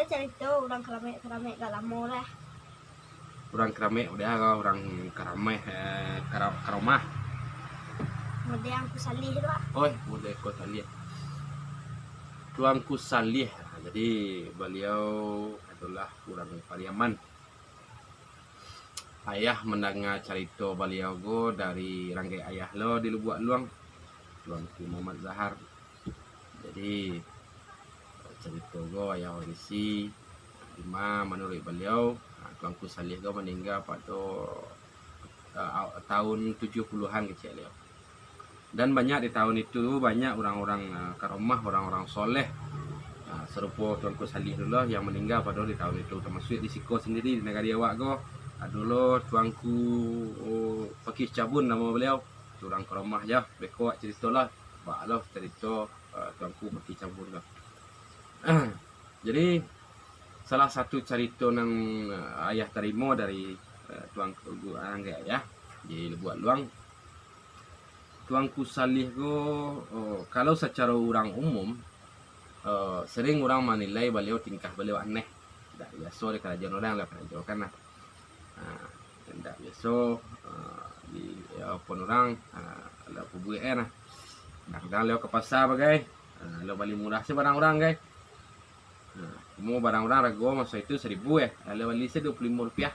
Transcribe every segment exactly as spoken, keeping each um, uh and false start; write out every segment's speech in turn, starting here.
Carito urang Keramek-Keramek dak lamo lah. Urang Keramek udah ko, urang Keramek, eh, Kera-, Karomah. Model Angku Salih tu lah. Oi, model Angku Salih. Tuanku Salih. Jadi, baliau adolah urang Pariaman. Ayah mandanga carito baliau ko dari ranggai ayah lo di Lubuak Luang, Tuanku Muhammad Zahar. Jadi, carito ko ayah warisi, dima manuruik baliau, Tuanku Salih ko maningga pado, eh, tahun tujuah puluahan kecek baliau. Dan banyak di tahun itu, banyak urang-urang, ah, karomah, urang-urang soleh, ah, sarupo Tuanku Salih tu lah yang maningga pado di tahun itu, tamasuak di siko sandiri di nagari awak ko, ado lo Tuanku, oh, Pakih Cabun namo baliau. Tu urang karomah ja, beko awak carito lah, baa lo carito, ah, Tuanku Pakih Cabun tu. Jadi, salah satu carito nan, ah, ayah tarimo dari, eh, Tuanku Anggaik Ayah di Lubuak Luang, Tuanku Salih ko, oh, kalau sacaro urang umum, eh, sering urang manilai baliau, tingkah baliau aneh. Ndak biaso di karajoan urang lah karajokan lah. Ha, ndak biaso, eh, di, ya, pun urang, eh, lah pabuek kan lah. Kadang-kadang baliau ka pasa bagai, eh, baliau bali murah se barang urang gai. Nah, cuma barang urang rago maso itu saribu, eh. Kalau bali se duo puluah limo rupiah.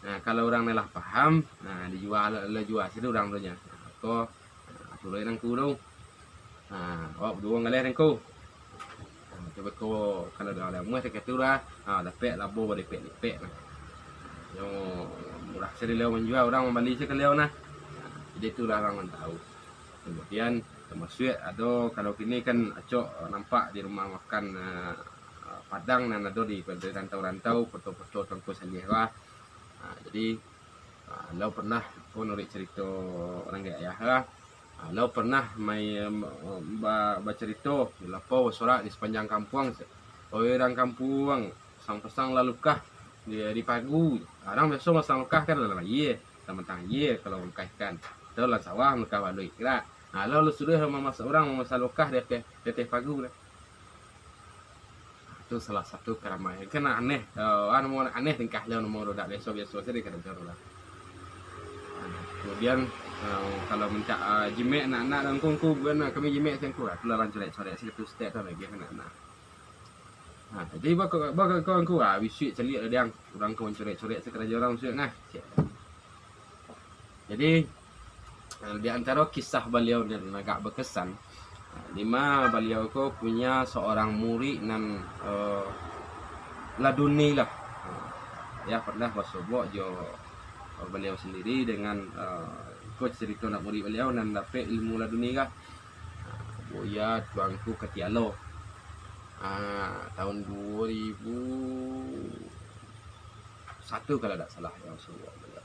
Nah, kalau urang nan lah paham, nah, dijua, lah jua se urang tu nyo. Nah, ko, nah, turuik nangku tu. Nah, awak baduo galeh nangku. Nah, tu beko, kalau dah lah muah sakatu lah. Ah, dapek labo badepek-depek lah. Yo, murah se baliau manjua, urang mambali se ka baliau nah. Nah, jadi itulah urang nan tahu. Kemudian tamasuak ado, kalau kini kan acok nampak di rumah makan, eh, Padang nan ado di, di rantau-rantau, foto-foto Tuanku Salih lah. Ah, jadi, ah, lo pernah pun nuruik carito urang Anggaik Ayah lah. Ah, lo pernah mai, em, ba-, bacarito, lapau basorak di sapanjang kampuang. Oi, urang kampuang, pasang-pasang lah lukah di, di pagu. Urang biaso masang lukah kan dalam aia, dalam batang aia kalau lukah ikan. Atau dalam sawah lukah baluik, kira. Nah, lo, lo suruah mamasak, urang mamasak lukah di ateh, di ateh pagu lah. Itu salah satu karomah. Kan aneh, eh, anu, aneh tingkah lo, nomor dak biaso-biaso sajo di karajo lah. Kemudian, eh, kalau mancak, eh, jimek anak-anak, dan kungku, bukan, kami jimek sangku lah. Itulah urang corek-corek situ, stek tu lagi anak-anak. Nah, jadi bako, bako kawan ku, ah, bisuak caliak lah diang. Urang ko mancorek-corek sakarajo urang bisuak nah. Jadi, eh, di antaro kisah baliau nan agak bakesan, eh, di ma baliau ko punya seorang murid nan, eh, laduni lah. Eh, ya, pernah basobok jo baliau sandiri dengan, eh, ko carito anak murid baliau nan dapek ilmu laduni kah. Buya Tuanku Katialo. Ah, tahun duo ribu satu kalau dak salah, yang suruh baliau.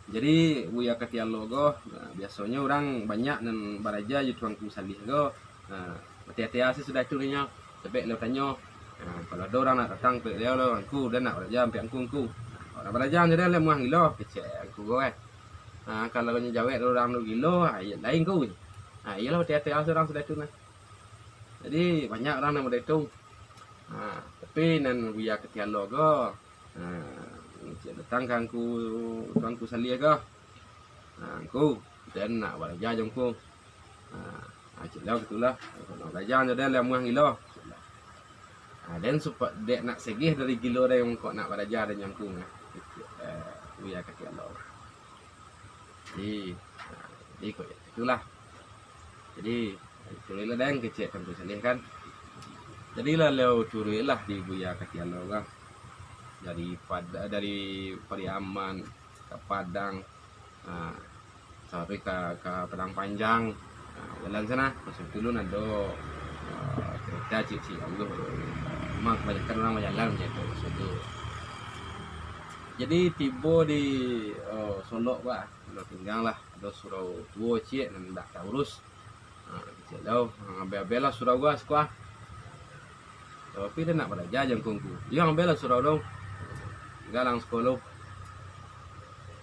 Jadi, Buya Katialo ko, nah, biasonyo urang banyak nan baraja jo Tuanku Salih ko. Nah, ati-ati asa sudah tu nyo. Sabab lo tanyo, nah, kalau ado urang nak datang ka baliau lo, "Angku, dah nak baraja ampek angku, angku." Nah, urang baraja nyo dah lah muah gilo, kecek angku ko kan. Nah, kalau nyo jawek urang tu gilo, ah, iyo lain ku. Nah, iyolah, ati-ati asa urang sudah tu nah. Jadi, banyak urang nan model tu. Nah, tapi nan Buya Katialo ko, nah, cek datang ka angku, Tuanku Salih ko. Nah, angku, den nak baraja jo angku. Nah, cek lo gitulah. Nak baraja jo den, lah muah gilo. Nah, den supa-, dek nak segeh dari gilo den, kok nak baraja den jo angku, nah. Eh, Buya Katialo. Jadi, nah, jadi kok itulah. Jadi, turuiklah den kecek Tuanku Salih kan. Jadi, lalu turuiklah di Buya Katialo lah. Dari Pada-, dari Pariaman ka Padang, nah, sampai ka, ka Padang Panjang. Nah, jalan sana, masa tu alun ado, eh, kereta ciek-ciek, alun. Memang kebanyakan urang bajalan macam tu masa tu. Jadi, tibo di, eh, Solok, bah, Pulau Pinggang lah, ado surau tuo ciek nan indak taurus. Ha, kecek lo, ha, ambiak-ambiaklah surau ko, siko. Tapi den nak baraja jo angku, angku. Iyo, ambiaklah surau tu. Galang siko lo.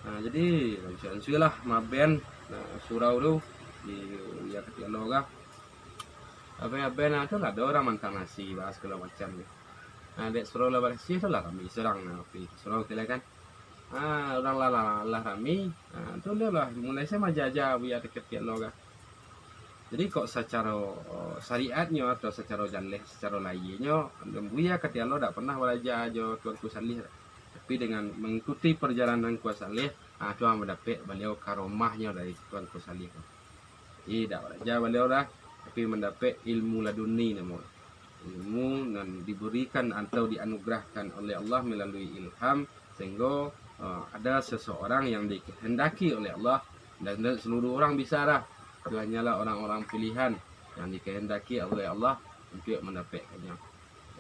Ha, jadi, lansuik-lansuiklah maben, nah, surau tu di Buya Katialo ko. Aben-aben, ah, tu lah ado urang mantang nasi, bah, sagalo macam tu. Ah, dek surau lah barasiah tu lah rami surang, ah, tapi surau tu lah kan. Ah, urang lah, lah, lah rami, ah, tu lah, lah mulai se maaja-aja Buya Katiak Alo ko. Jadi, kok sacaro syariatnyo atau sacaro jaleh, sacaro lahianyo, Buya Katiak Alo dak pernah baraja jo Tuanku Saliah. Tapi, dengan mangikuti parjalanan Tuanku Saliah, ah, tu lah mandapek baliau karomahnyo dari Tuanku Saliah tu. Jadi, dak baraja baliau lah, tapi mandapek ilmu laduni namo. Ilmu nan diberikan atau dianugerahkan oleh Allah melalui ilham, sehingga, eh, ada seseorang yang dikehendaki oleh Allah, dan, dan seluruh orang bisa lah. Itu hanyalah orang-orang pilihan yang dikehendaki oleh Allah untuk mandapekkannyo.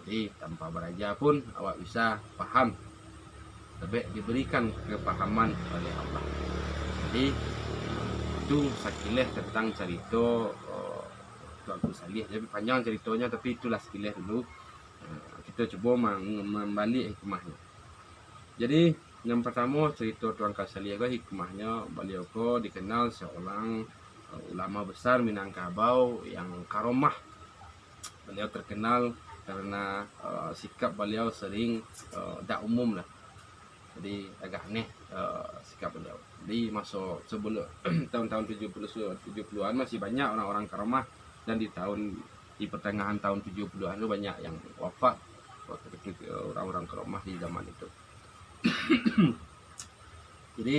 Jadi, tanpa baraja pun awak bisa paham. Sabab diberikan kepahaman oleh Allah. Jadi, itu sakileh tentang carito, eh, Tuanku Saliah. Jadi, panjang caritonyo, tapi itulah sakileh dulu. Eh, kito cubo mang-, mambaliak hikmahnyo. Jadi, yang partamo, carito Tuanku Saliah ko, hikmahnyo, baliau ko dikenal seorang, eh, ulama besar Minangkabau yang karomah. Baliau terkenal karena, eh, sikap baliau sering, eh, dak umum lah. Jadi, agak aneh, eh, sikap baliau. Di maso sebelum tahun-tahun tujuh puluh, tujuh puluhan masih banyak orang-orang karomah, dan di tahun, di pertengahan tahun tujuh puluhan tu banyak yang wafat waktu itu, eh, orang-orang karomah di zaman itu. Jadi,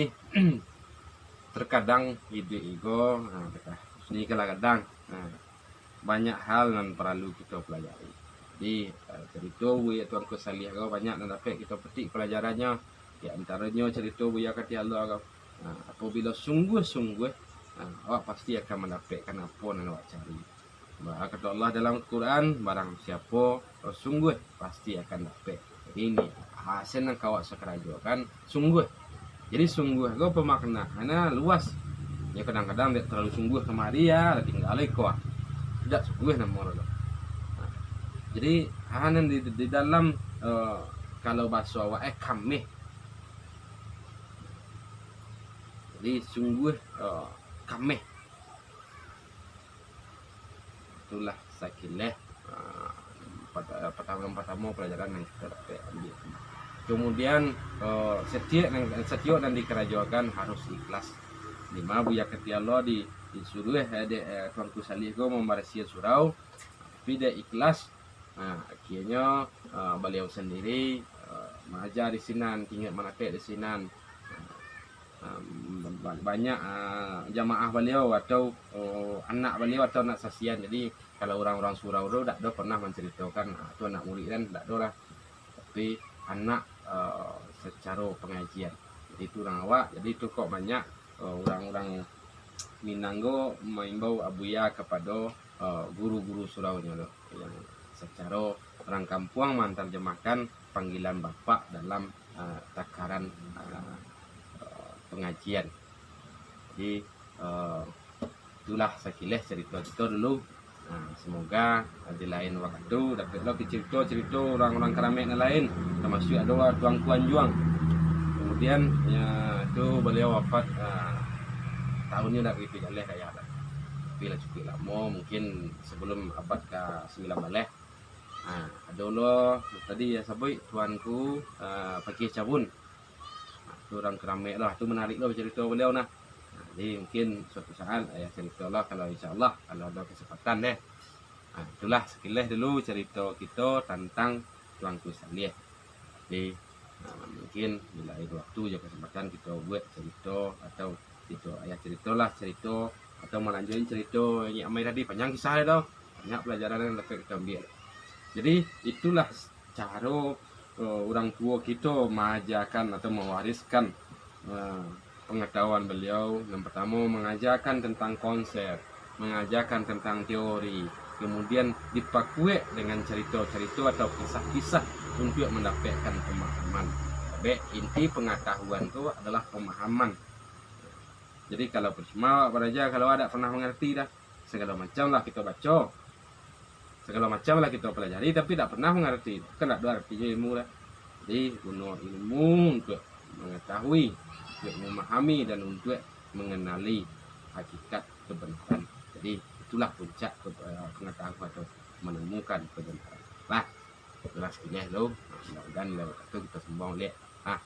terkadang iduik iko, ha, kata, ni kadang-kadang, ha, banyak hal nan paralu kito palajari. Jadi, eh, carito Buya Tuanku Saliah ko banyak nan dapek kito petik palajarannyo. Di antaronyo carito Buya Katiak Alo ko. Ha, apabilo sungguah-sungguah, ha, awak pasti akan mandapekkan apo nan awak cari. Ba-, kato Allah dalam Quran, barang siapo sungguah, pasti akan dapek. Jadi, ini hasil nan ka awak sakarajokan, sungguah. Jadi, sungguah ko pamaknaannyo luas. Yo, kadang-kadang dek talalu sungguah kamari, yo, lah tingga iko, ah. Dak sungguah namo lo. Nah, jadi, ha, nan di, di dalam, eh, kalau bahaso awak, eh, kameh. Jadi, sungguah, eh, kameh. Itulah sakileh, ah, pata-, patamo-patamo palajaran nan kito dapek ambiak. Kamudian, eh, satiok nan, satiok nan dikarajokan harus ikhlas. Di ma Buya Katiak Alo di, disuruah, eh, dek, eh, Tuanku Saliah ko mambarasiahan surau, tapi dak ikhlas. Nah, akhirnyo, eh, baliau sandiri, eh, maaja di sinan, tingga manapek di sinan. Nah, Am, ba-, banyak, ah, jamaah baliau atau, oh, anak baliau atau anak sasian. Jadi, kalau urang-urang surau tu dak ado pernah mancaritokan, ah, tu anak murid kan, dak ado lah. Tapi, anak, ah, sacaro pangajian. Jadi, tu urang awak. Jadi, tu kok banyak, oh, urang-urang Minang ko maimbau abuya kapado, eh, guru-guru suraunyo tu, yang sacaro urang kampuang mantarjamahkan panggilan bapak dalam, eh, takaran, eh, eh, pangajian. Jadi, eh, itulah sakileh carito kito dulu. Nah, semoga di lain waktu dapek lo carito-carito urang-urang Karamek nan lain, tamasuak ado Tuanku Anjuang. Kamudian, ya, tu baliau wafat, ah, tahunnyo dak bagitu jaleh, Ayah, dah. Tapi lah cukuik lamo, mungkin sabalum abad ka sambilan baleh. Ah, ado lo tadi, ya, sabuik Tuanku, ah, Pakih Cabun. Nah, tu urang Karamek lah, tu manarik lo carito baliau nah. Nah, jadi mungkin suatu saat Ayah carito lah, kalau insya Allah, kalau ado kasempatan deh. Nah, itulah sakileh dulu carito kito tantang Tuanku Saliah. Jadi, nah, mungkin di lain waktu jo kasempatan kito buek carito atau kito, Ayah carito lah carito atau malanjuikan carito Nyiak Amai tadi, panjang kisah tu. Banyak palajaran yang dapek kito ambiak. Jadi, itulah caro, eh, urang tuo kito maajakan atau mawariskan, eh, pangatahuan baliau. Yang partamo, mangajakan tantang konsep, mangajakan tantang teori, kamudian dipakuek dengan carito-carito atau kisah-kisah untuak mandapekkan pamahaman. Sabab inti pangatahuan tu adalah pamahaman. Jadi, kalau parcuma awak baraja, kalau awak dak pernah mangarati dah, sagalo macam lah kito baco, sagalo macam lah kito palajari, tapi dak pernah mangarati, kan dak ado artinyo ilmu lah. Jadi, guno ilmu untuak mangatahui, untuak mamahami, dan untuak manganali hakikat kebenaran. Jadi, itu Itulah puncak ke-, eh, pengetahuan atau menemukan kebenaran. Lah, jelas kileh lo. Mudah-mudahan lewat itu kita semua lihat. Ah,